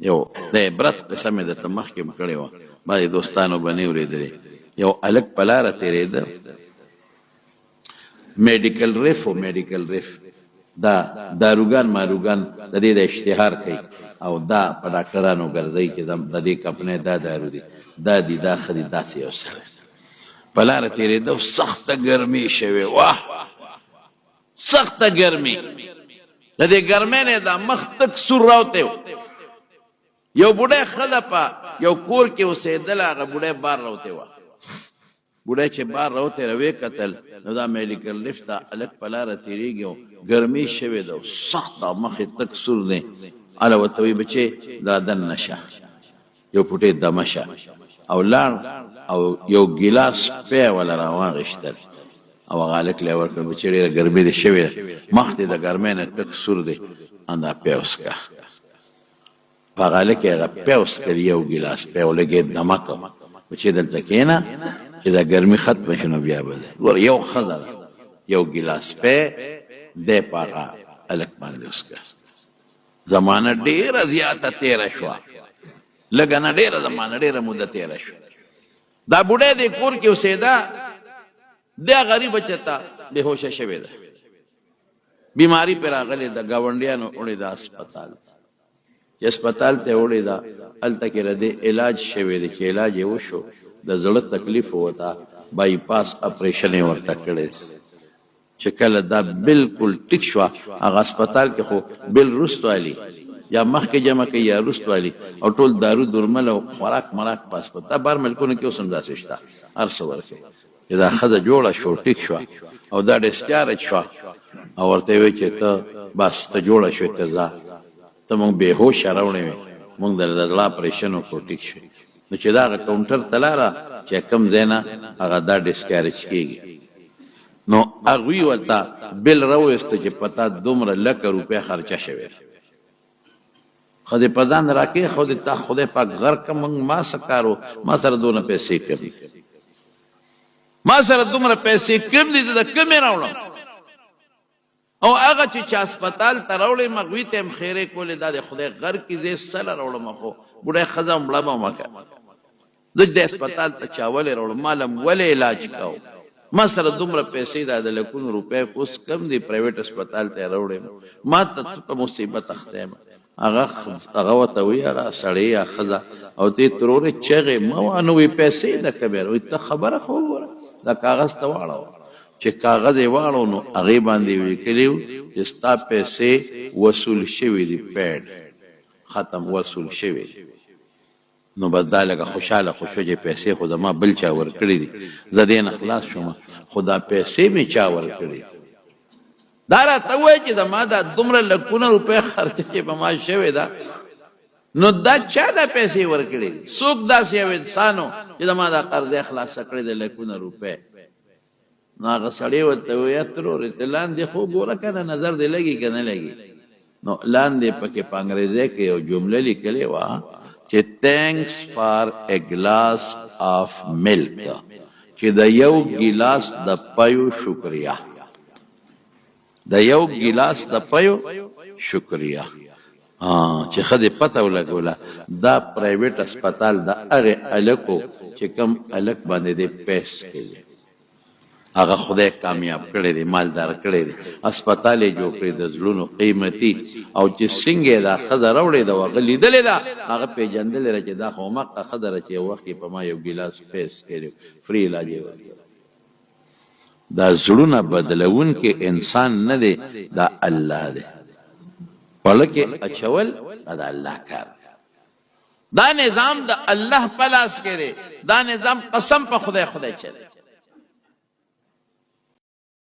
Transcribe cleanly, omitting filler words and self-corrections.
یو د عبرت قصه مې درته مخکې هم کړې وه، بعضې دوستانو به نه اورېدلې. یو هلک په لاره تېرېده، میډیکل ریف و، میډیکل ریف دا داروګان ماروګان د دې د اشتهار کوي او دا په ډاکټرانو ګرځوي چې د دې کمپنۍ دا دارو دي، دا دي، دا ښه دي، داسې یو سړی په لاره تېرېده او سخته ګرمي شوې وه. سخته ګرمي، د دې ګرمۍ نه دا مخ تک سور راوتی و. یو بوډۍ ښځه په یو کور کې اوسېدله، هغه بوډۍ بار راوتې وه. بوډۍ چې بار راوتی راویې کتل نو دا میډیکل لفټ ته هلک په لاره تېرېږي او ګرمي شوې ده او سخت مخ یې تک سور دی. هله ورته وایي بچې را دننه شه، یو پوټی دمه شه. او لاړ او یو ګیلاس پی وله راواغشتل او هغه هلک له یې ورکړ، بچې ډېره ګرمي دې شوې ده، مخ دې د ګرمۍ نه تک سور دی، دا پی وڅکه. په هغه هلک یې هغه پی وڅکل، یو ګیلاس پی، او لږ یې دمه کړ، بچې دلته کښېنه چې دا ګرمي ختمه شي نو بیا به ځې. ګوره یو ښځه ده، یو ګیلاس پی دی په هغه هلک باندې وڅکل. زمانه ډیره زیاته تیره شوه، لږه نه ډیره زمانه، ډیره موده تیره شوه. دا بوډۍ دې کور کې اوسېده، دا غریبه چېرته بېهوشه شوې ده، بیماري پرې راغلې ده، ګاونډیانو وړې ده هسپتال ته. چې هسپتال ته یې وړې ده، هلته کې د دې علاج شوی دی. چې علاج یې وشو، د زړه تکلیف وته، بای پاس اپریشن یې ورته کړی. چې کله دا بلکل ټیک شوه، هغه هسپتال کې خو بل وروسته الي، یا مخکې جمع کوي یا وروسته الي، او ټول دارو درمل او خوراک مراک په هسپتال، بهر ملکونو کې اوس هم داسې شته، هر څه ورکوي. چې دا ښځه جوړه شوه، ټیک شوه او دا ډسچارج شوه او ورته یې وویل چې ته بس ته جوړه شوې، ته ځه، ته موږ بې هوشه راوړې وې، موږ درله د زړه اپرېشن وکړو، ټیک شوې. نو چې دا هغه کاونټر ته لاړه چې کوم ځای نه هغه دا ډسکارج کېږي، نو هغوی ورته بل راوویسته چې په تا دومره لکه روپۍ خرچه شوې ده. ښځې په ځان راکېښودې، تا خدای پاک غرق کړه، موږ ما څه کار و، ما سره دونه پیسې کوم دي، ما سره دومره پیسې کوم دي، زه د کومې راوړم؟ او هغه چې چا هسپتال ته راوړی یم هغوی ته هم ښېرې کولې، دا دې خدای غرق کړي، زه یې څه له راوړم، خو بوډۍ ښځه مړه به ومه که زه چې دې هسپتال ته چا ولې راوړم، ما له ولې علاج کاوه، ما سره دومره پیسې دا د لکونو روپۍ خو اوس کم دي، پرایویټ هسپتال ته یې راوړی یم، ما ته څه په مصیبت اخته یم. هغه هغه ورته وایي هغه سړی یا ښځه او ته ترورې چغې مه وه، نو وایي پیسې د کومې راوړې؟ ته خبره خو وګوره، دا کاغذ ته واړوه. چې کاغذ یې واړو نو هغې باندې لیکلي وو چې ستا پیسې وصول شوې دي، پیډ ختم وصول شوې دي. نو بس دا لږه خوشحاله خو شوه چې پیسې خو زما بل چا ورکړي دي، زه دې نه خلاص شوم، خو دا پیسې مې چا ورکړي دي؟ دا راته ووایه چې زما دا دومره لکونه روپۍ خرچه چې په ما شوې ده، نو دا چا دا پیسې ورکړي دي؟ څوک داسې یو انسان و چې زما دا قرضه خلاصه کړې ده لکونه روپۍ؟ نو هغه سړی ورته وویل، ترورې ته لاندې خو ګوره که نه نظر دې لګي که نه لګي. نو لاندې پکې په انګریزۍ کې یو جمله لیکلې وه چې تینکس فار ای ګلاس آف ملک، چې د یو ګیلاس د پیو شکریه، د یو ګیلاس د پیو شکریه. چې ښځې پته ولګوله دا پرایویټ هسپتال د هغې هلک و چې کوم هلک باندې دې پیس کړي، هغه خدای کامیاب کړی دی، مالدار کړی دی، هسپتال یې جوړ کړی د زړونو قیمتي. او چې څنګه یې دا ښځه راوړې ده او هغه لیدلې ده، هغه پېژندلې ده چې دا خو هماغه ښځه ده چې یو وخت یې په ما یو ګیلاس پیس کړی و، فري علاج یې ورکړ. دا زړونه بدلوونکی انسان نه دی، دا الله دی. په ړه کې اچول دا د الله کار دی. دا نظام د الله په لاس کې دی، دا نظام قسم په خدای خدای چلی.